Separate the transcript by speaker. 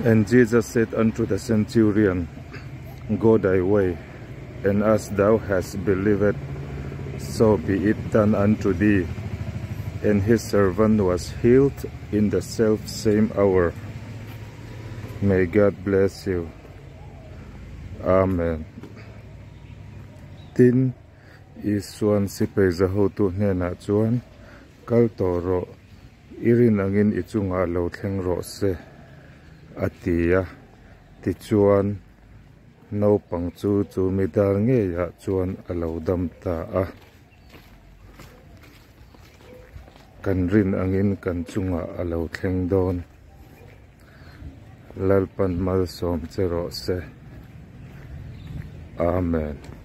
Speaker 1: And Jesus said unto the centurion, Go thy way, and as thou hast believed, so be it done unto thee. And his servant was healed in the self same hour. May God bless you. Amen. Tin, Isuan sipai za hotu hnenah chuan, Kal tawh rawh, i rin angin i chungah lo thleng rawh se, a ti a. Tichuan, naupang chu chu mi dar ngeiah chuan a lo dam ta a. Kan rin angin kan chungah a lo thleng dawn. Lalpan malsawm che rawh se. Amen.